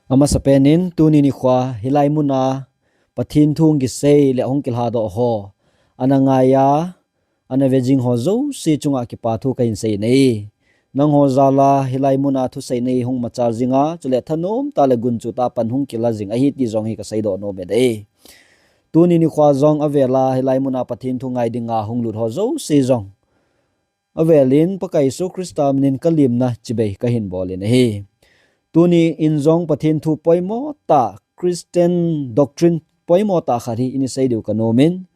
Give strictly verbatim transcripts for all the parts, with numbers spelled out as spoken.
Amasapen in tuni nikho a hilai mun a Pathen thu hung kisei le hung kilhadoh ho ana ngai a, ana vejing ho jouse chunga kipa thu kahin sei e. Nangho jal a hilai mun a thusei nei hung machal jing a, chule thanom tah le gunchu tah a pan hung kila jing ahi ti jong hi kaseidoh nom e. Tuni nikho a jong avel a hilai mun a Pathen thu ngai dinga hung lut ho jouse jong avel in Pakai Jesu Christa min in kalimna chibai kahin bol in ahi. Tuni in jong Pathen thu poimo tah, Christian doctrine poimo tah khat hi ini sei diu kanom in,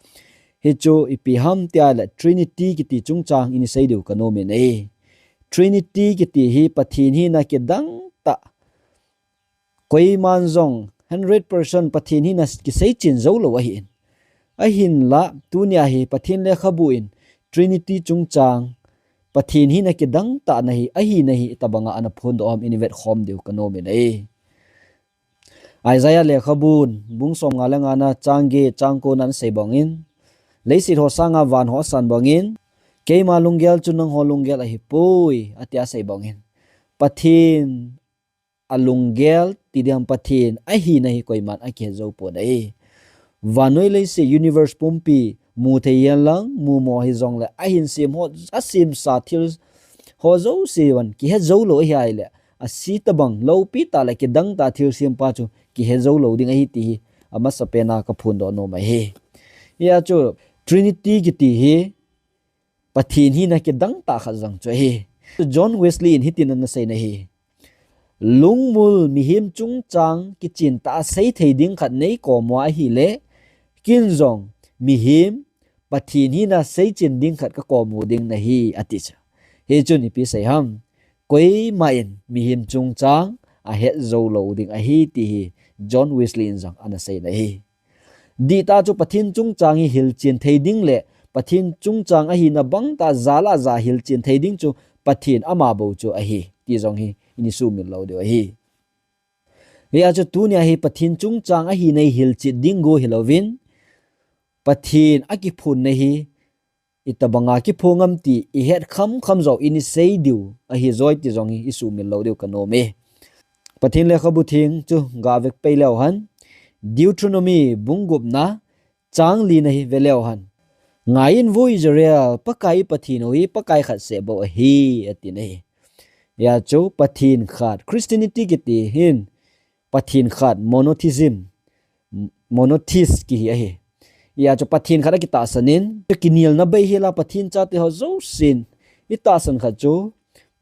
hichu ipi ham tia le Trinity kiti chungchang ini sei diu kanom in ahi. Trinity kiti hi Pathen hina kidang tah, koiman jong hundred percent Pathen hina kisei chen jou lou ahi in. Ahinla tunia hi Pathen lekhabu in Trinity chungchang Pathen hina kidang tah na hi, ahina hi itobang a ana phondoh ham ini vetkhom diu kanom in ahi. Isaiah lekhabun bung som nga le nga na chang get chang ko na ana sei bang in, leiset ho sanga van ho asan bang in, keima lunggel chu nangho lunggel ahipoi, atia asei bang in. Pathen alunggel ti ding Pathen ahina hi koiman akihe jou pon ahi. Vannoi leiset universe pumpi mu thei hihen lang, mumo hijongle ahin sem ho, asemsa thil ho jouse vang kihe jou lou ahi le, ase tobang loupi tah le kidang tah thilsem pa chu kihe jou lou ding ahi ti hi amasapen a kaphondoh nom ahi. Hia chu Trinity kiti hi Pathen hina kidang tah khat jong chu ahi. John Wesley in hitin ana sei in ahi. Lungmul mihem chungchang kichen tah a sei thei ding khat nei kom uva ahile, ken jong mihem Pathen hina seichen ding khat kakom u ding nahi ati chu. Hichun ipi sei ham. Koima in mihem chungchang ahet jou lou ding ahi ti hi John Wesley in jong ana sei in ahi. Dihtah chu Pathen chungchang hi hilchen thei ding le Pathen chungchang ahina bang tah jal a ja hilchen thei ding chu Pathen ama bou chu ahi ti jong hi ini sumil lou diu ahi. Hia chu tunia hi Pathen chungchang ahina hi hilchen ding go hilouvin, Pathen akiphonna hi itobang a kiphong ham ti ihet kham kham jou ini sei diu ahi joi ti jong hi isumil lou diu kanom e. Pathen lekhabu theng chu gave pei leu hen, Deuteronomy bung gup na chang li na hi ve leu hen. Ngai in vo Israel, Pakai i Pathen u hi Pakai khat seh bou ahi, ati in ahi. Hia chu Pathen khat, Christianity kiti hin Pathen khat, monotheism, monotheist kihi ahi. Hia chu Pathen khat akitahsan in, chu kinelna beihel a Pathen chate ho jousen itahsan khat chu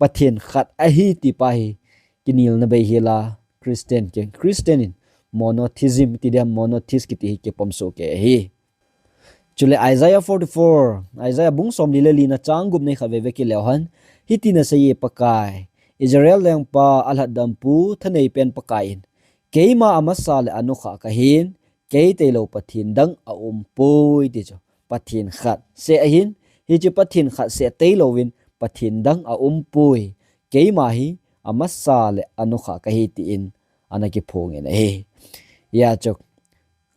Pathen khat ahi ti pa hi kinelna beihel a Christian kei, Christian in monotheism ti ding, monotheist kiti hi kipom soh kei ahi. Chule Isaiah forty-four, Isaiah bung som li le li na chang gup na hi khat veve kit leu hen, hitin asei e Pakai, Israel lengpa alhatdampu thanei pen Pakai in, keima amasa le anukha kahin, kei tailou Pathen dang aumpoi ti chu. Pathen khat seh ahin, hichu Pathen khat seh tailouvin Pathen dang aumpoi. Keima hi amasa le anukha kahi tin ana kiphong in ahi. Hia chu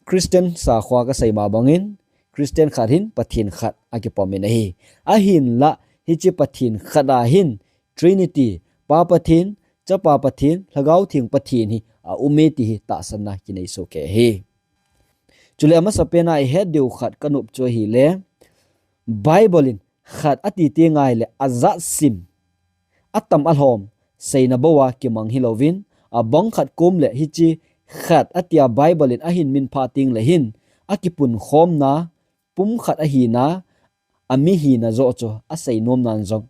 Christian sakho a kasei ma bangin, Christian khat hin Pathen khat akipom in ahi. Ahinla, hiche Pathen khat a hin Trinity, Pa Pathen, Chapa Pathen, Lhagao Theng Pathen hi aume ti hi tahsanna kinei soh kei ahi. Chule amasapen a ihet diu khat kanop chu ahile, Bible in khat ati teng ahile ajat sim, atam alhom seina bou a kimang hilouvin, abang khat kom le hiche khat atia Bible in ahin minphah teng le hin, akipunkhomna, pumkhat ahina, ami hina joh chu asei nom nan jong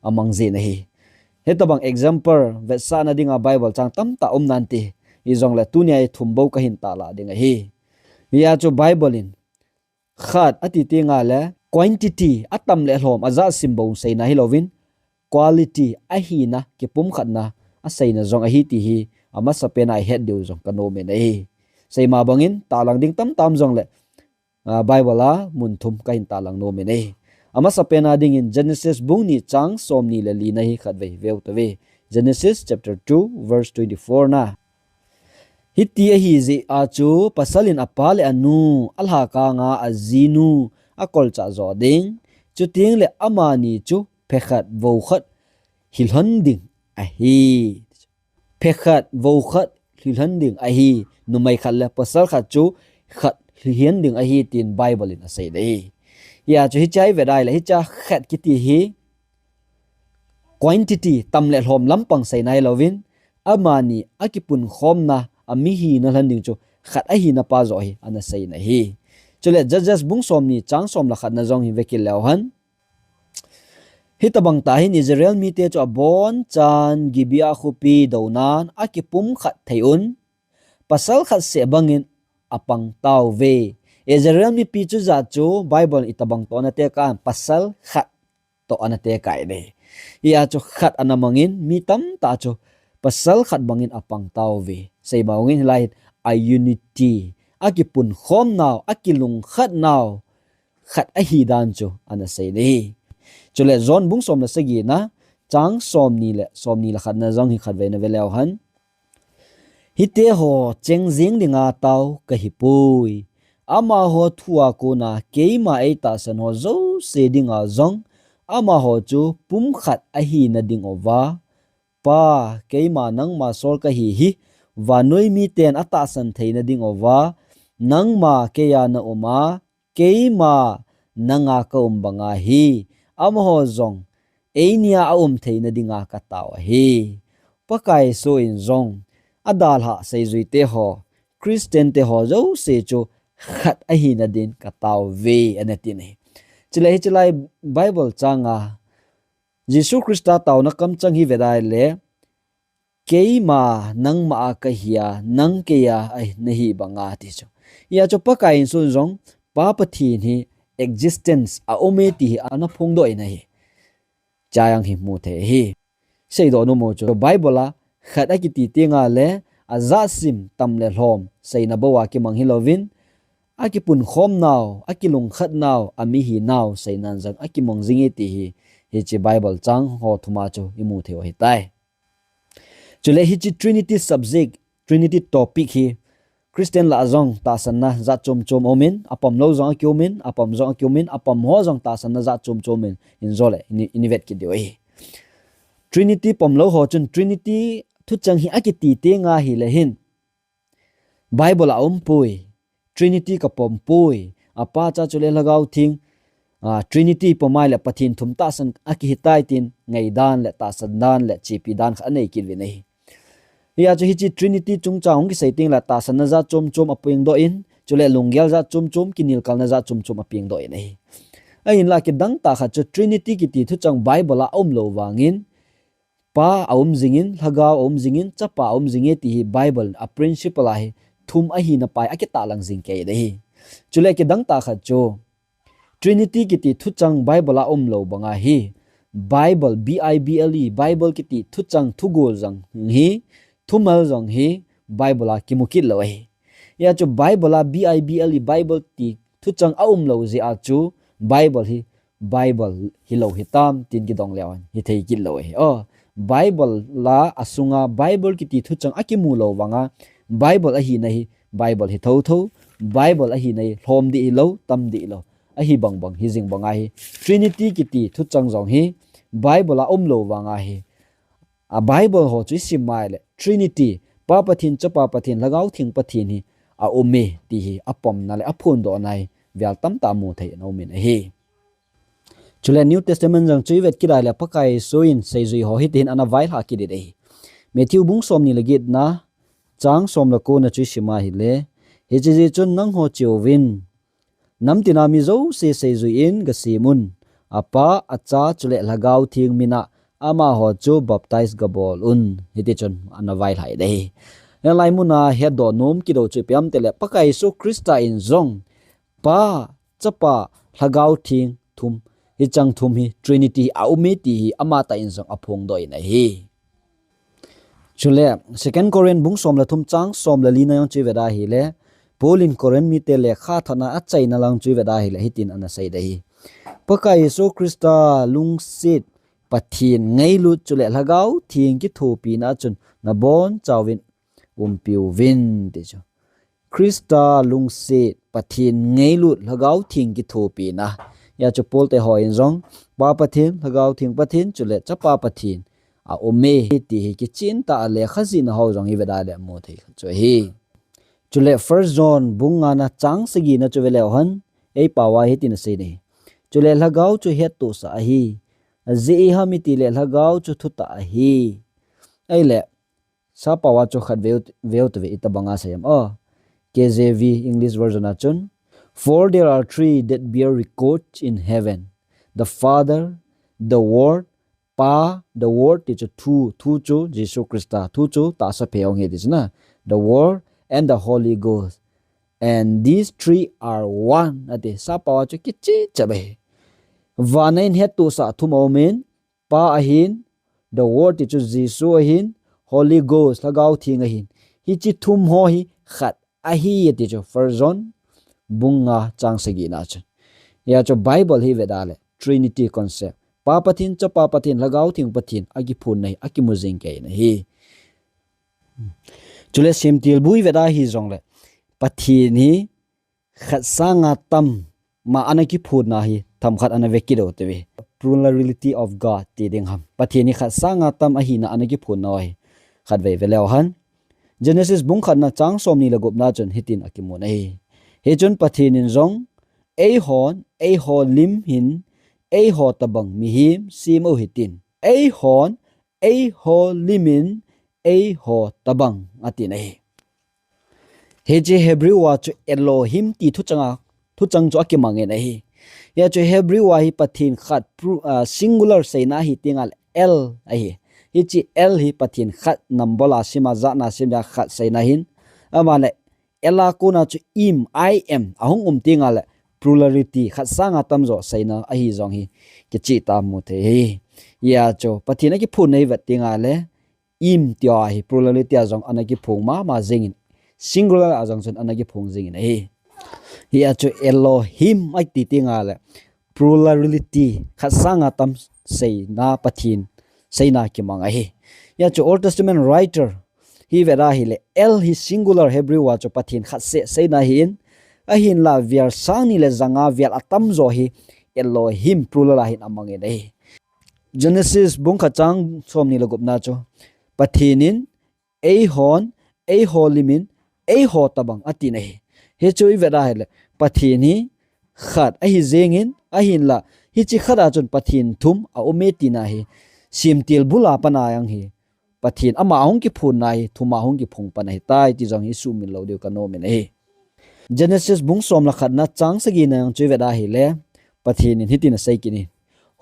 amang jin ahi. Hitabang example vetsahna dinga Bible chang tamtah um nante, hijongle tunia hi thum bou kahin tahlah ding ahi. Hia chu Bible in khat ati teng ahile quantity, atam le alhom, ajat sim bou seina hilouvin, quality, ahina, kipumkhatna aseina jong ahi ti hi amasapen a ihet diu jong kanom in ahi. Seima bangin tahlang ding tamtah um jongle, ah, Bible a mun thum kahin tahlang nom in ahi. Amasapen a dingin Genesis bung ni chang somni le li na hi khatvei veu tauve. Genesis chapter two verse twenty-four na. Hiti ahi jeh a chu pasal in apa le anu, alhakang a ajinu akolchah jo ding. Chuteng le amani chu phekhat voukhat hilhon ding ahi. Phekhat voukhat hilhen ding ahi, numei khat le pasal khat chu khat hilhen ding ahi tin Bible in asei ding ahi. Hia chu hiche hi ve dai le, hiche khat kiti hi quantity, tam le lhom lampang seina hilou vin, amani akipunkhomna, amihina lhen ding chu khat ahina pa joh hi ana seina ahi. Chule Judges bung somni chang som le khat na jong hi vekit leu hen. Hitabang tah hin Israel mite chu abonchan Gibeah khopi dounan akipumkhat thei un, pasal khat seh bangin apang tauve. Israel mipi chu jat chu Bible in itabang toh ana tekah em, pasal khat toh ana tekah e. Hia chu khat ana mangin mi tamtah chu pasal khat bangin apang tauve. Seima ungin hilai hin a unity, akipunkhomnau, akilungkhatnau, khat ahi dan chu ana sei ding ahi. Chule John bung som le sagi na, chang somni le, somni le khat na jong hi khatvei na ve leu hen. Hiteho cheng jing dinga tao kahipoi. Amaho thua kona keima eitahsan ho jouse dinga jong, amaho chu pumkhat ahina ding uva, Pa, keima nangma sol kahi hi, vannoi miten atahsan theina ding uva, nangma keiya na um a, keima nanga ka um banga hi, amaho jong einia aum theina dinga katao ahi. Pakai Jesu in jong adalhah seijuite ho, Christian te ho jouse chu khat ahina din katao uve, ana tin ahi. Chule hiche lai Bible changa Jesu Christa taona kamchang hi ve dai le, keima nangma a kahi a, nang keiya nahi banga ti chu. Hia chu Pakai Jesu in jong Pa Pathen hi existence, aume ti hi ana phongdoh in ahi. Chujong hi mu thei ahi. Seidoh nom u chu Bible a khat akiti tenga le ajat sim tam le lhom seina bou a kimang hilouvin, akipunkhomnau, akilungkhatnau, amihinau seinan jong akimang jing e ti hi, hiche Bible chang ho thum a chu imu thei u ahitai. Chule hiche Trinity subject, Trinity topic hi Christian lah a jong tahsanna jat chom chom aumin, apom lou jong akiumin, apom jong akiumin, apom ho jong tahsanna jat chom chom in, in jo le, ini, ini vet kit diu ahi. Trinity pom lou ho chun Trinity thuchang hi akiti tenga hile hin, Bible a aumpoi, Trinity kapompoi, Apa, Cha chule Lhagao Theng, a, Trinity pom a ahile Pathen thum tahsan akihitai tin, ngaidan le tahsan dan le chepi dan khat anei kit uvin ahi. Hia chu hiche Trinity chungchang hung kisei teng le tahsanna jat chom chom apengdoh in, chule lunggel jat chom chom, kinelkalna jat chom chom apengdoh in ahi. Ahinla kidang tah khat chu Trinity kiti thuchang Bible a aum lou vangin, Pa aum jingin, Lhagao aum jingin, Chapa aum jing e ti hi Bible a principle a hi thum ahina pa hi akitahlang jing kei ding ahi. Chule kidang tah khat chu Trinity kiti thuchang Bible a aum lou banga hi, Bible, B I B L E, Bible kiti thuchang thugol jong hi, thumal jong hi, Bible a kimu kit lou ahi. Hia chu Bible a B I B L E, Bible ti thuchang aum lou jeh a chu, Bible hi, Bible hilou hitam, tin kidong leu hen, hithei kit lou ahi. O, Bible la asunga, Bible kiti thuchang akimu lou vanga, Bible ahina hi, Bible hi thotho, Bible ahina hi lhom dih hilou, tam dih hilou, ahi bangbang, hijing banga hi Trinity kiti thuchang jong hi Bible a um lou vanga hi, a Bible ho chu isim mai le Trinity, Pa Pathen, Chapa Pathen, Lhagao Theng Pathen hi aum e ti hi apomna le aphondohna hi vel tamtah mu thei in aumin ahi. Chule New Testament jong chu ivet kit a ahile Pakai Jesu in seijui ho hitihin ana vailhah kit in ahi. Matthew bung somni le get na, chang som le ko na chu isim a ahile, hiche jeh chun nangho cheuvin, namtina mi jouse seijui in gasem un, Apa, Acha, chule Lhagao Theng mina amaho chu baptize gabol un. Hitichun ana vailhah in ahi. Hilai muna hetdoh nom kit u chu ipi ham itile Pakai Jesu Christa in jong Pa, Chapa, Lhagao Theng thum, hicheng thum hi Trinity hi aum e ti hi amatah in jong aphongdoh in ahi. Chule, Second Corinth bung som le thum chang som le li na jong chu ivet a ahile, Paul in Corinth mite lekha thot na achaina lang chu ivet a ahile, hitin ana sei ding ahi. Pakai Jesu Christa lungset Pathen ngailut chule Lhagao Theng kithopina chun nabonchauvin umpiuvin ti chu. Christa lungset Pathen ngailut Lhagao Theng kithopina. Hia chu Paul te ho in jong, Pa Pathen, Lhagao Theng Pathen, chule Chapa Pathen, a um e ti hi kichentah a lekha jihna ho jong hi veda le mu thei khat chu ahi. Chule First John bung nga na chang sagi na chu ve leu hen, ei pao a hitin asei in ahi. Chule Lhagao chu hettohsah ahi. Ajeh ipi ham itile Lhagao chu thutah ahi. Ahile, sappao a chu khat veu, veu tave, itobang asei em. Oh, K J V English version a chun, "For there are three that bear record in heaven, the Father, the Word, Pa, the Word," ti chu thu, thu chu Jesu Christa, thu chu tahsa phe hung hi ti chu na. "The Word and the Holy Ghost. And these three are one," ati. Sappao a chu kicheh cheh ahi. Vana hin hettohsah thum aum in, Pa ahin, the Word ti chu Jesu ahin, Holy Ghost, Lhagao Theng ahin. Hiche thum ho hi khat ahi ati chu First John bung nga chang sagi na chu. Hia chu Bible hi veda le Trinity concept, Pa Pathen, Chapa Pathen, Lhagao Theng Pathen akiphonna hi akimu jing kei in ahi. Chule Semtilbu hi veda hijongle Pathen hi khat sanga tam ma ana kiphonna hi themkhat ana ve kit u tave. Plurality of God ti ding ham. Pathen hi khat sanga tam ahina ana kiphonna hi khatvei ve leu hen. Genesis bung khat na chang somni le gup na chun hitin akimun ahi. Hichun Pathen in jong, "Eihon eiho lim hin eiho tobang mihem sem u hitin. Eihon eiho lim in eiho tobang," atin ahi. Hiche Hebrew a chu Elohim ti thuchang a, thuchang chu akimang in ahi. Hia chu Hebrew a hi Pathen khat pru-, ah, singular seina ahi tengle El ahi. Hiche El hi Pathen khat number a sim a, jat na sim a khat seina ahin. Ama le El a kona chu Im, I am, ahung um tengle plurality, khat sanga tamjo seina ahi jong hi kichentah a mu thei ahi. Hia chu Pathen akiphonna hi vet tengle Im tia hi plurality a jong ana kiphong mama jing in, singular a jong chun ana kiphong jing in ahi. Hia chu Elohim ati tengle plurality, khat sanga tam seina, Pathen seina kimang ahi. Hia chu Old Testament writer hi veda hile, El hi singular Hebrew a chu Pathen khat seh seina ahin, ahinla vel sang ni le ja nga vel atamjo hi Elohim plural a hin amang in ahi. Genesis bung khat chang somni le gup na chu Pathen in, "Eihon eiho lim in eiho tobang," atin ahi. Hichu i veda hile, Pathen hi khat ahi jing in, ahinla hiche khat a chun Pathen thum aum e tina hi Semtilbu a pat a jong hi Pathen ama ahung kiphonna hi thum a hung kiphong pan ahitai ti jong hi sumil lou diu kanom in ahi. Genesis bung som le khat na chang sagi na jong chu i veda hile, Pathen in hitin asei kit in,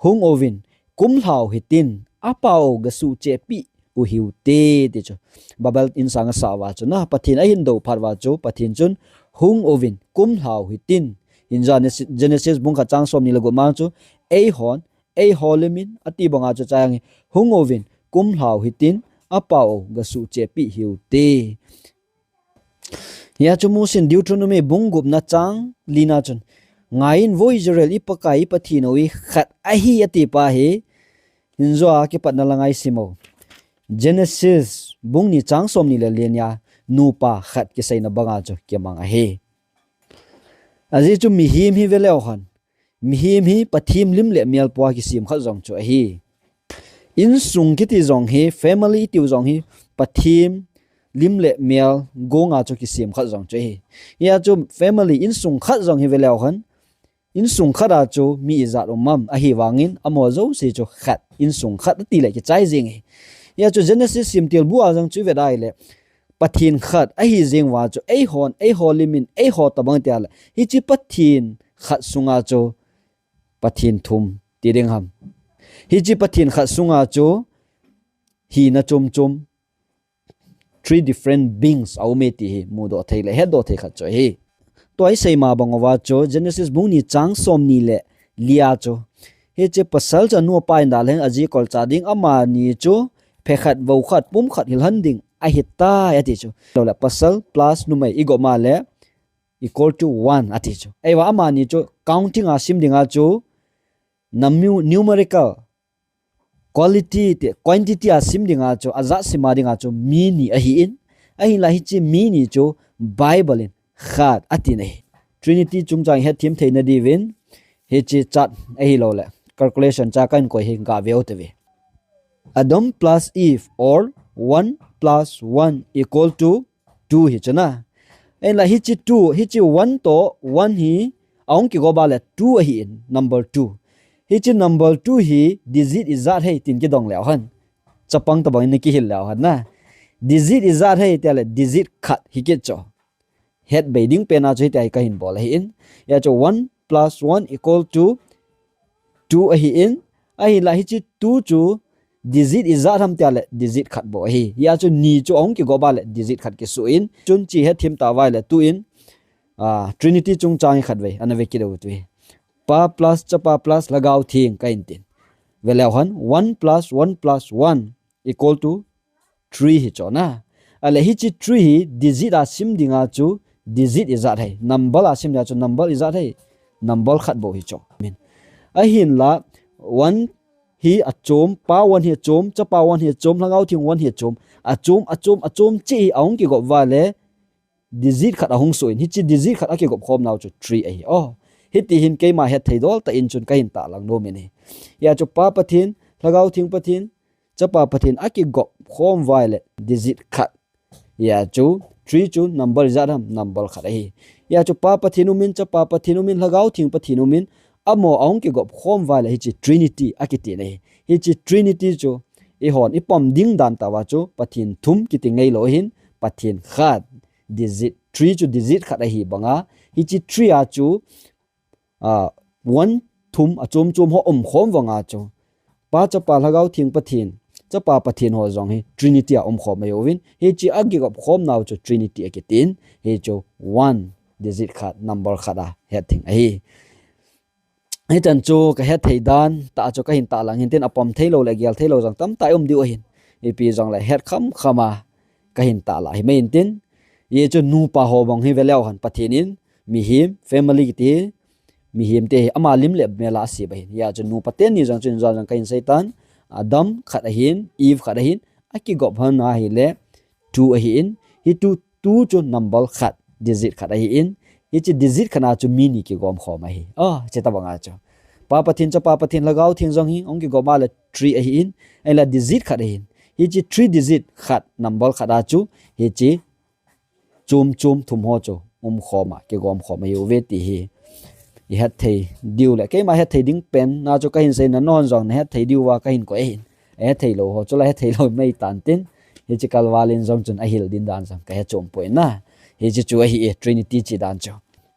"Hung uvin, kumlha u hitin, apao u gasuhchehpi u hiu te," ti chu. Babel insang asah uva chu na, Pathen ahin dou phat uva chu, Pathen chun, "Hung uvin, kumlha u hitin." Hinla Genesis bung khat chang somni le gup ma chu, "Eihon eiho lim in," ati banga chu chang hi, "Hung uvin, kumlha u hitin, apao u gasuhchehpi hiu te." Hia chu musin Deuteronomy bung gup na chang li na chun, "Ngai in, vo Israel, i Pakai, i Pathen u hi khat ahi," ati pa hi, hinla kipatna la ngaisim u. Genesis bung ni chang somni le li a nupa khat kiseina banga chu kimang ahi. Ajeh chu mihem hi ve leu hen, mihem hi Pathen lim le mel pua kisem khat jong chu ahi. Insung kiti jong hi, family tiu jong hi, Pathen lim le mel gonga chu kisem khat jong chu ahi. Hia chu family, insung khat jong hi ve leu hen, insung khat a chu mi ijat um am, ahivangin amaho jouse chu khat, insung khat ati le kichai jing ahi. Hia chu Genesis Semtilbu a jong chu i veda hile, Pathen khat ahi jing uva chu, "Eihon eiho lim in eiho tobang," tia le, hiche Pathen khat sunga chu Pathen thum ti ding ham. Hiche Pathen khat sunga chu hina chom chom, three different beings aum e ti hi mudoh thei le hetdoh thei khat chu ahi. Tua i sei ma bang uva chu Genesis bung ni chang somni le li a chu, hiche pasal chu anu apa in dalheng aji kolcha ding, amani chu phe khat, vo khat, pum khat hilhan ding ahitai ati chu. Lou le, pasal plus numei i gom a le equal to one ati chu. Ahivang amani chu counting a sim dinga chu, numerical quality ti, quantity a sim dinga chu, ajat sim a dinga chu mi ni ahi in, ahinla hiche mi ni chu Bible in khat atin ahi. Trinity chungchang hetthem theina diuvin hiche chart ahilou le calculation chart kahin koi hi gah veu tave. Adam plus Eve or one plus one equal to two hi chu na. Ahinla hiche two, hiche one to one hi ahung kigo ba le two ahi in, number two. Hiche number two hi digit ijat ham tin kidong leu hen. Chapang tabang in kihil leu hen na. Digit ijat ham tia le digit khat hi kit chu. Het bei ding pen a chu hitia hi kahin bol ahi in. Hia chu one plus one equal to two ahi in. Ahinla hiche two chu digit ijat ham tia le digit khat bou ahi. Hia chu ni chu ahung kigo ba le digit khat kisu in. Chun hiche hethem ta uva le tu in, ah, Trinity chungchang hi khat vei ana ve kit u hite. Pa plus Chapa plus Lhagao Theng kahin tin. Ve leu hen, one plus one plus one equal to three hi chu na. Ahile hiche three hi digit a sim dinga chu digit ijat ham. Number a sim dinga chu number ijat ham. Number khat bou hi chu. Amin. Ahinla one hi achom, Pa one hi achom, Chapa one hi achom, Lhagao Theng one hi achom. Achom, achom, achom cheh hi ahung kigo uva le digit khat ahung su in. Hiche digit khat akigop khom nau chu three ahi. Oh, hiti hin keima hetthei dol tah in chun kahin tahlang nom in ahi. Hia chu Pa Pathen, Lhagao Theng Pathen, Chapa Pathen akigop khom uva le digit khat. Hia chu three chu number ijat ham, number khat ahi. Hia chu Pa Pathen um in, Chapa Pathen um in, Lhagao Theng Pathen um in, amaho ahung kigop khom uva le hiche Trinity akiti in ahi. Hiche Trinity chu eihon ipom ding dan tah uva chu Pathen thum kiti ngai lou hin, Pathen khat, digit, three chu digit khat ahi banga, hiche three a chu, ah, one thum achom chom ho um khom vanga chu Pa, Chapa, Lhagao Theng Pathen, Chapa Pathen ho jong hi Trinity a um khom ahiuvin, hiche akigop khom nau chu Trinity akiti in, hichu one, digit khat, number khat a het ding ahi. Hichan chu kahet thei dan tah chu kahin tahlang hin tin, apom thei lou le gel thei lou jong tamtah um diu ahin. Ipi jong le het kham kham a kahin tahlang hi mai in tin. Hichu nupa ho bang hi ve leu hen, Pathen in mihem, family kiti hi, mihem te hi ama lim le mel a asem ahin. Hia chu nupa teni jong chun jong jong kahin sei tan, Adam khat ahin, Eve khat ahin, akigop hon ahile two ahi in. Hiche two, two chu number khat, digit khat ahi in. Hiche digit khat a chu mi ni kigom khom ahi. Oh, hiche tabang a chu Pa Pathen, Chapa Pathen, Lhagao Theng jong hi ahung kigop a le three ahi in. Ahile digit khat ahin. Hiche three digit khat, number khat a chu hiche chom chom thum ho chu um khom a, kigom khom ahiuve ti hi ihet thei diu le, keima het thei ding pen na chu kahin sei, nanghon jong nahet thei diu va kahin koi ahin. Ahet thei lou ho chu la het thei lou mai tan tin, hiche kalval in jong chun ahil ding dan jong kahe chom poi na. Hiche chu ahi e, Trinity chi dan chu.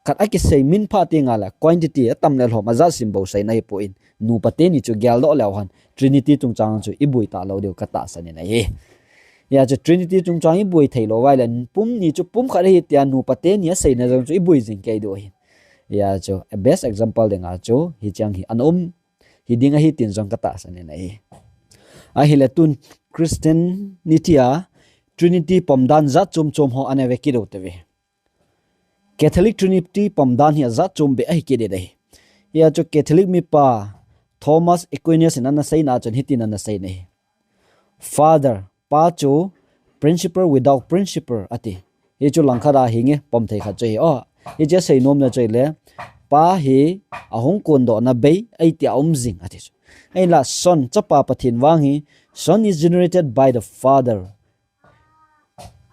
Khat akisei min pha ti nga le quantity atam le lhom ajat sim bou seina hi poi in, nupa teni chu geldoh leu hen, Trinity chungchang chu iboi talou diu katahsan in ahi. Hia chu Trinity chungchang iboi thei lou uva ahile, pum ni chu pum khat ahi tia nupa teni aseina jong chu iboi jing kei diu ahi. Hia chu a best example dinga chu hicheng hi ana um hi ding ahi tin jong katahsan in ahi. Ahile tun Christianity a Trinity pom dan jat chom chom ho ana ve kit u hite ve. Catholic Trinity pom dan hi ajat chom beh ahi kit e dei. Hia chu Catholic mipa Thomas Aquinas in ana seina chun hitin ana sei in ahi. Father, Pa chu principle without principle ati. Hichu langkhat a hinge pom thei khat chu ahi. Oh, hiche seinom na chu ahile, Pa hi ahung kondoh na bei, ahi tia um jing ati chu. Ahinla Son, Chapa Pathen vang hi, Son is generated by the Father,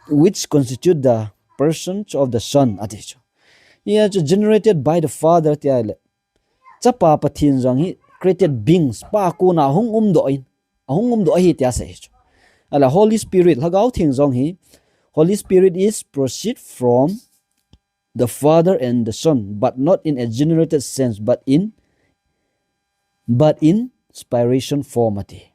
which constitute the persons of the Son, ati chu. Hia chu generated by the Father tia ahile, Chapa Pathen jong hi created beings, Pa a kona hung umdoh in, ahung umdoh ahi tia asei chu. Ahile Holy Spirit, Lhagao Theng jong hi, Holy Spirit is proceed from the Father and the Son, but not in a generated sense, but in, but in inspiration form ati.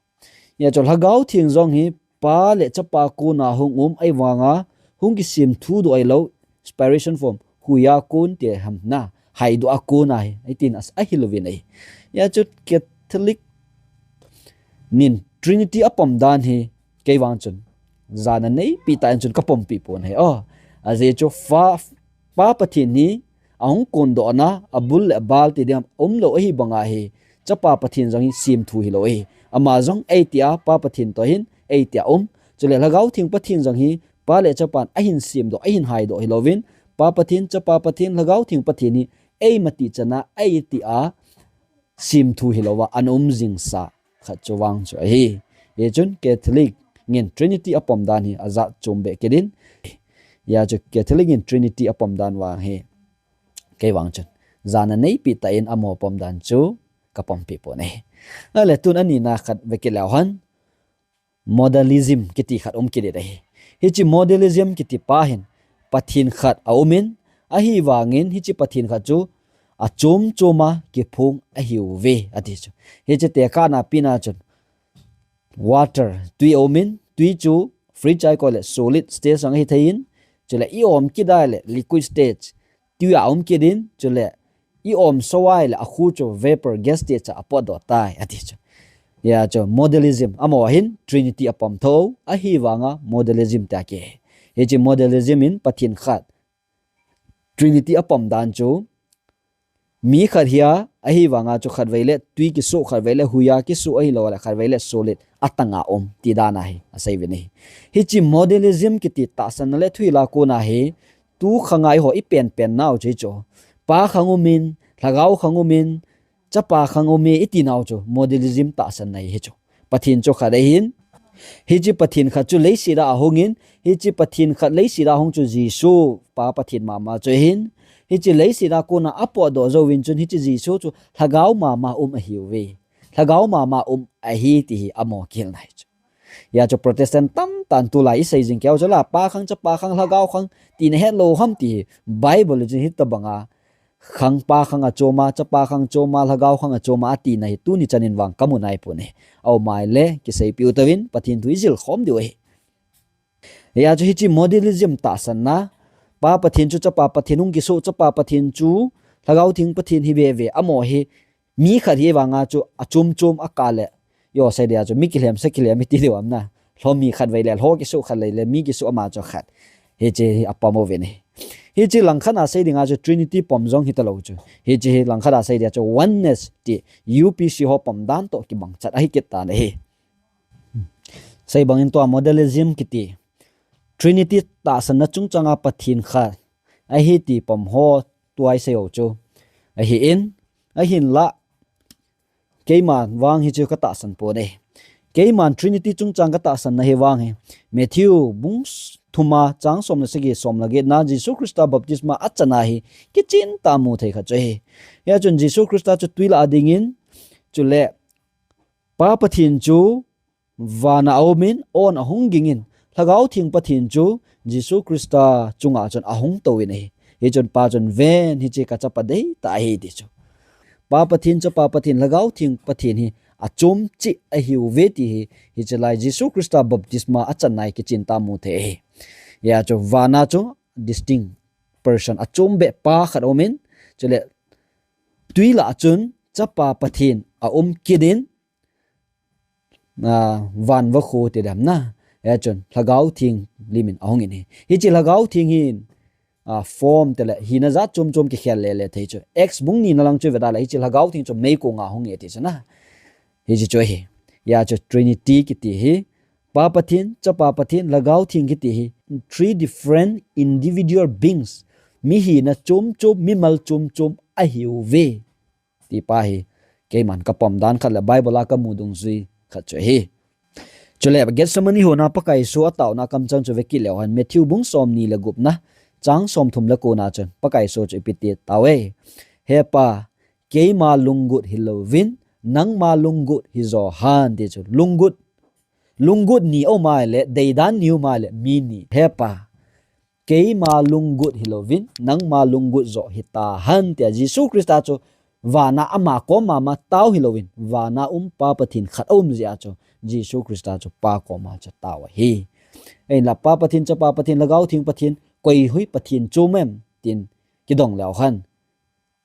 Hia chu Lhagao Theng jong hi Pa le Chapa kona hung um ahi vanga, hung kisem thudoh ahilou, inspiration form, hui a kon ti ham na, haidoh a kon ahi, ahi tin ahil uvin ahi. Hia chu Catholic nin Trinity apom dan hi, kei vang chun jana neipi tah in chun kapompi pon ahi. Oh, ajeh chu Pa, Pa Pathen hi ahung kondoh na, abul le abal ti ding umlou ahi banga hi, Chapa Pathen jong hi semthu hilou ahi. Ama jong ahi tia, Pa Pathen toh hin ahi tia um. Chule Lhagao Theng Pathen jong hi Pa le Chapan ahin semdoh, ahin haidoh hilouvin, Pa Pathen, Chapa Pathen, Lhagao Theng Pathen hi eima ti chana ahi tia semthu hilouva ana um jingsa khat chu vang chu ahi. Hichun Catholic in Trinity apom dan hi ajat chom beh kit in. Hijeh chun Catholic in Trinity apom dan vang hi, kei vang chun jana neipi tah in amaho pom dan chu kapom pi pon ahi. Ahile tun anina khat vekit leu hen, modalism kiti khat um kit ding ahi. Hiche modalism kiti pa hin Pathen khat aum in, ahivangin hiche Pathen khat chu achom chom a kiphong ahiuve ati chu. Hiche tekahna pen a chun water, tui aum in, tui chu fridge a ikoi le solid state a hithei in, chule i-om kit a le liquid state, tui a um kit in, chule i-om so a le akhu chu vapor gas state a apotdoh tai ati chu. Hijeh chun modalism, amaho hin Trinity apom tho, ahivanga modalism tia ki. Hiche modalism in Pathen khat, Trinity apom dan chu mi khat hi a, ahivanga chu khatvei le tui kisoh, khatvei le huiya kisoh ahilou le khatvei le solid atang a um ti dan ahi, asei uvin ahi. Hiche modalism kiti tahsanna le thuhil a kona hi, tu khang a eiho ipen pen nau chu hichu. Pa khang um in, Lhagao khang um in, Chapa khang um e iti nau chu modalism tahsanna ahi chu. Pathen chu khat ahin, hiche Pathen khat chu leiset a ahung in, hiche Pathen khat leiset a ahung chu Jesu Pa Pathen mama chu ahin, hiche leiset a kona apotdoh jouvin chun hiche Jesu chu Lhagao mama um ahiuve. Lhagao mama um ahi ti hi amaho kihilna ahi chu. Hijeh chun Protestant tamtah in tulai isei jing keu chu la, Pa khang, Chapa khang, Lhagao khang tina hetlou ham ti hi, Bible chun hitobang a khang, Pa khang achom a, Chapa khang achom a, Lhagao khang achom a atina hi tuni chan in vang kamu nai pon ahi. Aum a ahile kiseipi u tauvin, Pathen thu ijil khom diu ahi. Hijeh chun hiche modalism tahsanna, Pa Pathen chu Chapa Pathen hung kisoh, Chapa Pathen chu Lhagao Theng Pathen hi veve, amaho hi mi khat hi vanga chu achom chom a kah le, yo sei dia chu mi kilhem sa kilhem iti diu ham na. Lhomi khatvei le lho kisoh, khatvei le mi kisoh, ama chu khat. Hiche hi apom uvin ahi. Hiche langkhat a sei dinga chu Trinity pom jong hitalou chu. Hiche hi langkhat a sei dia chu oneness ti U P C ho pom dan toh kibang chat ahi kit tan ahi. Sei bangin tua modalism kiti, Trinity tahsanna chungchang a Pathen khat ahi ti pom ho tua isei u chu ahin, ahinla keima vang hichu katahsan pon ahi. Keiman Trinity chungchang katahsanna hi vang hi, Matthew bung thum a chang som le sagi, som le get na Jesu Christa baptisma achan a hi kichen tah a mu thei khat chu ahi. Hijeh chun Jesu Christa chu tui lah a dingin, chule Pa Pathen chu van a aum in, aw in ahung ging in, Lhagao Theng Pathen chu Jesu Christa chunga chun ahung tou in ahi. Hichun Pa chun, "Ven, hiche ka Chapa deitah ahi," ti chu. Pa Pathen, Chapa Pathen, Lhagao Theng Pathen hi achom cheh ahiuve ti hi, hiche lai Jesu Christa baptisma achan a hi kichen tah a mu thei ahi. Hijeh chun van a chu distinct person, achom beh Pa khat aum in, chule tui lah a chun Chapa Pathen aum kit in, a, van vakhu ti dem na. Hijeh chun Lhagao Theng lim in ahung in ahi. Hiche Lhagao Theng hin, a, form tile hina jat chom chom kikhel le le thei chu. Acts bung ni na lang chu veda le hiche Lhagao Theng chu meikong a hung e ti chu na. Hiche chu ahi. Hijeh chun Trinity kiti hi, Pa Pathen, Chapa Pathen, Lhagao Theng kiti hi three different individual beings, mi hina chom chom, mimal chom chom ahiuve ti pa hi keiman kapom dan khat le Bible a kamu dungjui khat chu ahi. Chule Gethsemane hon a Pakai Jesu ataona kamchang chu vekit leu hen, Matthew bung som ni le gup na, chang som thum le ko na chun Pakai Jesu chu ipi ti tauve. "He Pa, keima lunggot hilouvin, nangma lunggot hijo hen," ti chu. Lunggot, lunggot ni aum a le, deidan ni aum a le, mi ni. "He Pa, keima lunggot hilouvin, nangma lunggot jo hita hen," tia Jesu Christa chu van a ama kom a ama tao hilouvin, van a um Pa Pathen khat aum jeh a chu Jesu Christa chu Pa kom a chu tao ahi. Ahinla Pa Pathen, Chapa Pathen, Lhagao Theng Pathen, koi hi Pathen chom em tin kidong leu hen,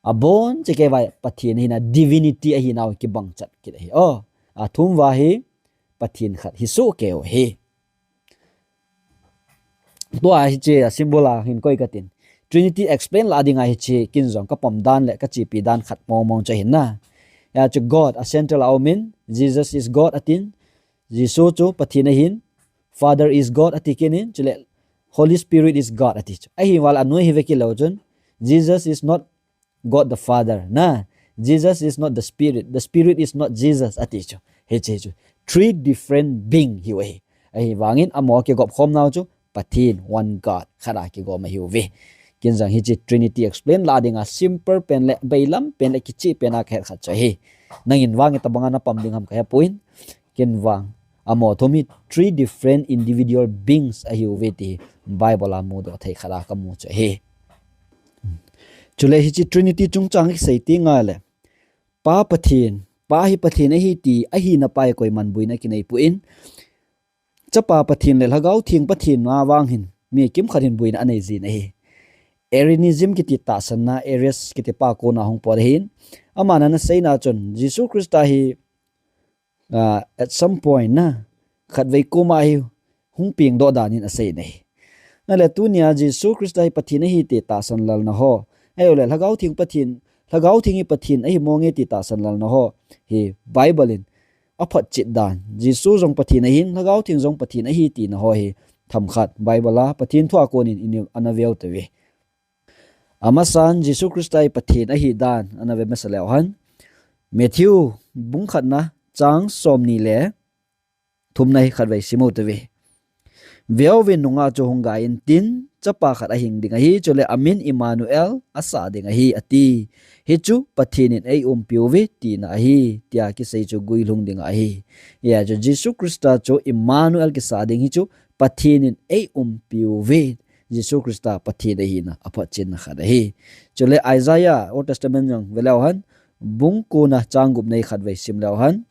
abon cheh kei vai Pathen hina, divinity ahinau kibang chat kit ahi. O, athum va hi Pathen khat hi soh keu ahi. Tua hiche a symbol a hin koi katin, Trinity explain lah a dinga hiche kin jong kapom dan le kachepi dan khat mong mong chu ahin na. Hijeh chun God a central a um in, Jesus is God atin, Jesu chu Pathen ahin, Father is God ati kit in, chule Holy Spirit is God ati chu. Ahinla anoi hi vekit leu chun, Jesus is not God the Father, na. Jesus is not the Spirit. The Spirit is not Jesus, ati chu. Hiche chu three different being hiu ahi. Ahivangin amaho kigop khom nau chu Pathen, one God, khat a kigom ahiuve. Ken jong hiche Trinity explain la dinga simple pen le bailam pen le kicheh pen a kahet khat chu ahi. Nangin vang itobanga napom ding ham kahepoi. Ken vang amaho thum hi three different individual beings ahiuve ti Bible a mudoh thei khat a kamu chu ahi. Chule hiche Trinity chungchang kisei teng le Pa Pathen, Pa hi Pathen ahi ti ahina pa hi koiman boina kinei poi. Chapa Pathen le Lhagao Theng Pathen na vang hin mi kimkhat hin boina anei jin ahi. Arianism kiti tahsanna, Arius kiti pa kona hung pot ahin. Aman ana seina chun Jesu Christa hi, ah, at some point na khatvei koma hi hung pengdoh dan in asei ahi. Ahile tunia Jesu Christa hi Pathen ahi ti tahsan lalna ho, ahilou le Lhagao Theng Pathen, Lhagao Theng hi Pathen ahi mong e ti tahsan lalna ho hi Bible in aphotchet dan, Jesu jong Pathen ahin, Lhagao Theng jong Pathen ahi tina ho hi themkhat Bible a Pathen thu a konin ina veu tauve. Amasan Jesu Christa hi Pathen ahi dan ana ve masa leu hen, Matthew bung khatna chang somni le thumna hi khatvei sim u tauve. Veuvin, nungah chu hung gai intin, chapa khat ahing ding ahi, chule amin Immanuel asah ding ahi, ati. Hichu Pathen in eiumpiuve tina ahi, tia kisei chu guilhung ding ahi. Hijeh chun Jesu Christa chu Immanuel kisah ding hichu Pathen in eiumpiuve. Jesu Christa Pathen ahina aphotchetna khat ahi. Chule Isaiah, Old Testament jong ve leu hen, bung kona chang gupna hi khatvei sim leu hen,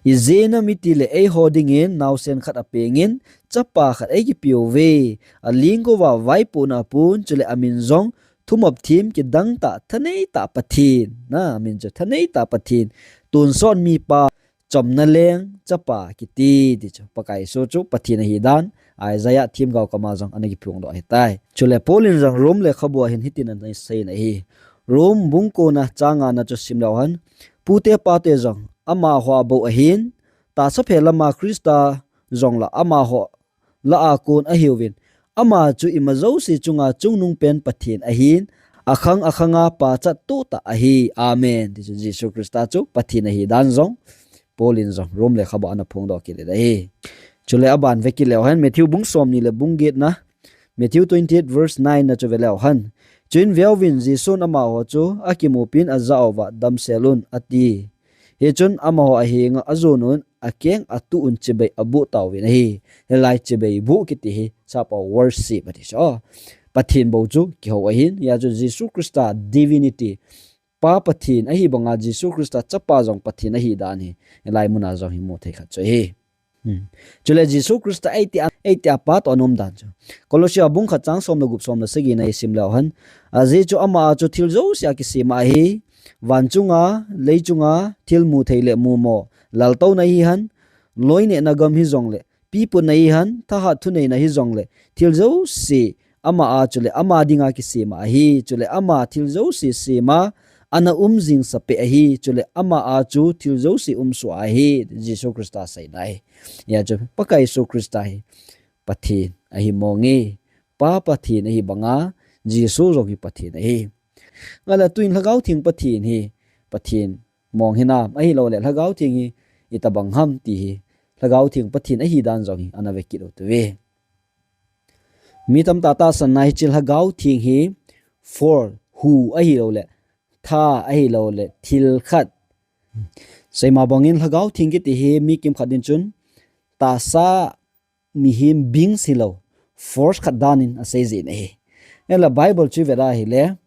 ijeh inem itile eiho dingin naosen khat apengin, chapa khat eikipiuve, aling gouva vaipohna apun, chule amin jong thumop them kidang tah thanei tah Pathen, na, amin chu thanei tah Pathen, tonsot mipa, chomna leng chapa kiti, ti chu Pakai Jesu chu Pathen ahi dan Isaiah themgao kama jong ana kiphongdoh ahitai. Chule Paul in jong Rome lekhabu a hin hitin ana seiyin ahi. Rome bung kona chang ngana chu sim leu hen, pute pate jong amaho a bou ahin, tahsa phe lama Christa jong la amaho lah a kon ahiuvin, ama chu ima jouse chunga chungnungpen Pathen ahin, akhang akhanga pachat tohtah ahi. Amen. Ti chu Jesu Christa chu Pathen ahi dan jong Paul in jong Rome lekhabu a ana phongdoh kit ahi. Chule aban ve kit leu hen, Matthew bung somni le bung getna, Matthew twenty-eight verse nine na chu ve leu hen, chuin veuvin, Jesun amaho chu akimupin, ajah uva, damsel un, ati. Hichun amaho ahenga ajon un, akeng atuh un, chibai aboh tauvin ahi. Hilai chibai boh kiti hi, sap a worship ati chu. Pathen bou chu kihou ahin, hijeh chun Jesu Christa divinity, Pa Pathen ahi banga Jesu Christa chapa jong Pathen ahi dan hi hilai muna jong hi mu thei khat chu ahi. Hmm. Chule Jesu Christa eiti a, eiti a Pa toh ana um dan chu, Colossia bung khat chang som le gup, som le sagi na isim leu hen, ajeh chu ama a chu thil jouse akisem ahi, van chunga, lei chunga, thil mu thei le mumo, laltouna hihen, loinehna gam hijongle, piputna hihen, thahat thuneina hijongle, thil jouse ama a chule ama dinga kisem ahi, chule ama thil jouse sema, ana um jing sapeh ahi, chule ama a chu thil jouse umsoh ahi, Jesu Christa seina ahi. Hijeh chun Pakai Jesu Christa hi Pathen ahi mong e, Pa Pathen ahi banga, Jesu jong hi Pathen ahi. Ngala tuin Lhagao Theng Pathen hi Pathen mong hinam, ahilouleh Lhagao Theng hi itobang ham ti hi, Lhagao Theng Pathen ahi dan jong hi ana ve kit u tuve. Mi tamtah tahsanna hiche Lhagao Theng hi four, hu ahilouleh tha ahilouleh thil khat. Seima bangin Lhagao Theng kiti hi mi kimkhat in chun tahsa mihem beings hilou, force khat dan in asei jin ahi. Hinla Bible chu ivet a ahile,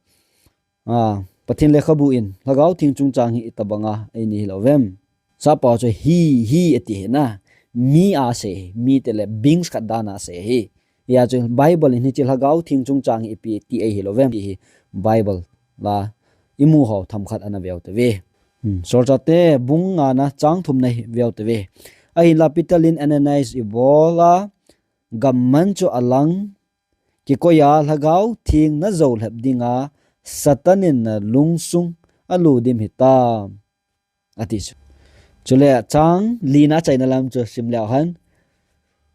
a, Pathen lekhabu in Lhagao Theng chungchang hi itobanga eini hilou vem. Sap a chu he, he ati hi na. Mi a asei, mi tile beings khat dan a asei ahi. Hijeh chun Bible in hiche Lhagao Theng chungchang hi ipi ti ahi hilou vem ti hi Bible la imu hou themkhat ana ve u tuve. Hmm, Solchate bung ngana chang thumna hi ve u tuve. Ahinla Peter in Ananias ibol a, gamman chu alang, kikoi a Lhagao Theng najou lhep dinga Satan in nalungsung aludim hitam, ati chu. Chule chang lina achaina lam chu sim leu hen,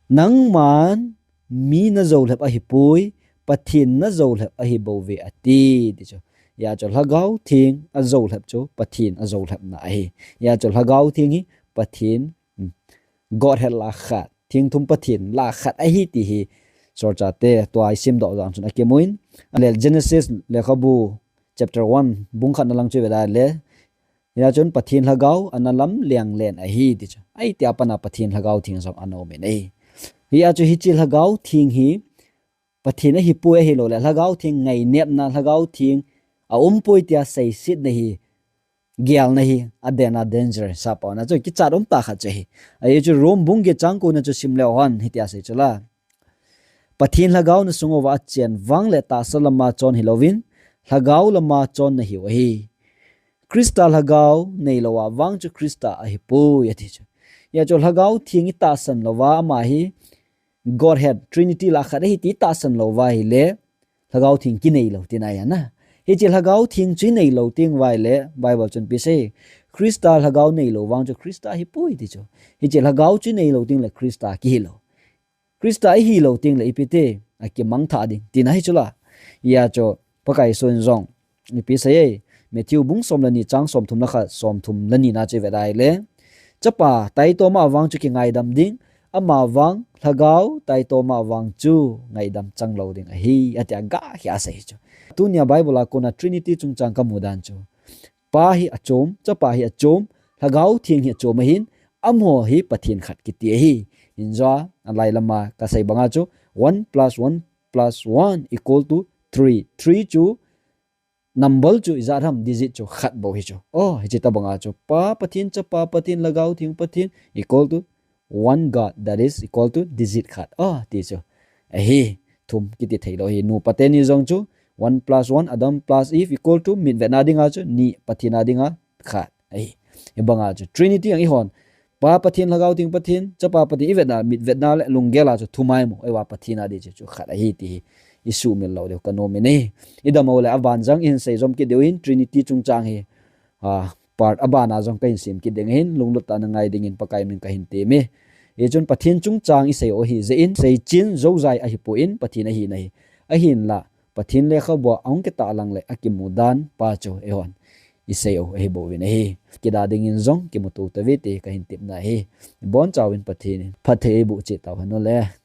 nangman mi najou lhep ahipoi, Pathen najou lhep ahi bouve ati, ti chu. Hijeh chun Lhagao Theng ajou lhep chu Pathen ajou lhepna ahi. Hijeh chun Lhagao Theng hi Pathen, hmm, Godhead lah khat, thingthum Pathen lah khat ahi ti hi solchah te tua isimdoh jang chun akimun. Ahile Genesis lekhabu chapter one bung khatna lang chu ivet a le, hia chun Pathen Lhagao ana lamleng len ahi ti chu. Ahi tia pat a Pathen Lhagao Theng jong ana um in ahi. Hia chu hiche Lhagao Theng hi Pathen ahipoi, ahilou le Lhagao Theng ngainepna, Lhagao Theng aumpoi tia seisetna hi, gelna hi aden a danger sa pona chu kichat um tah khat chu ahi. Ahi chu Rom bung get chang ko na chu sim leu hen hitia asei chu la. Pathen Lhagao nasung uva achen vang le tahsa lama chon hilouvin, Lhagao lama chon nahiu ahi. Christa Lhagao neilou a vang chu Christa ahipoi ati chu. Hia chu Lhagao Theng itahsan louva ama hi Godhead, Trinity lah khat ahi ti tahsan louva ahile, Lhagao Theng kinei lou tina ahi na. Hiche Lhagao Theng chu inei lou teng uva ahile, Bible chun ipi asei, Christa Lhagao neilou vang chu Christa ahipoi ti chu. Hiche Lhagao chu inei lou teng le Christa kihi lou. Christa ihi lou teng le ipi ti, akimang tha ding tina ahi chu la. Hia chu Pakai Jesun jong ipi asei e, Matthew bung som le ni chang somthum le khat, somthum le ni na chu ivet a ahile, Chapa taitom a vang chu kingaidam ding, ama vang Lhagao taitom a vang chu ngaidam chang lou ding ahi, atia gah hi asei chu. Tunia Bible a kona Trinity chungchang kamu dan chu, Pa hi achom, Chapa hi achom, Lhagao Theng hi achom ahin, amaho hi Pathen khat kiti ahi. Hinjou a, alai lama kasei banga chu, one plus one plus one equal to three. Three chu number chu ijat ham, digit chu khat bou hi chu. Oh, hiche tobanga chu Pa Pathen, Chapa Pathen, Lhagao Theng Pathen equal to one God, that is equal to digit khat. Oh, ti chu. Ahi, thum kiti theilou ahi. Nu pa teni jong chu one plus one, Adam plus Eve equal to mitvetna dinga chu ni, Pathen a dinga khat. Ahi. Hibanga chu Trinity ang ihon Pa Pathen, Lhagao Theng Pathen, Chapa Pathen ivetna, mitvetna le lunggel a chu thum ahi mo. Eiva Pathen a di chu, chu khat ahi ti hi isumil lou diu kanom in ahi. Idam uleh aban jang ihin sei jom kit diu hin Trinity chungchang hi, ah, part aban a jong kahin sem kit ding ahin, lunglut tah a nangai dingin Pakai min kahin temme. Hichun Pathen chungchang isei u ahijeh in, seichen joujai ahipon Pathen ahina hi. Ahinla, Pathen lekhabua ahung kitahlang le akimu dan pa chu eihon isei u ahibouvin ahi. Kida dingin jong kimuto tauve ti kahin tepna ahi. Ibonchauvin Pathen in phatthei eiboh cheh tauhen le.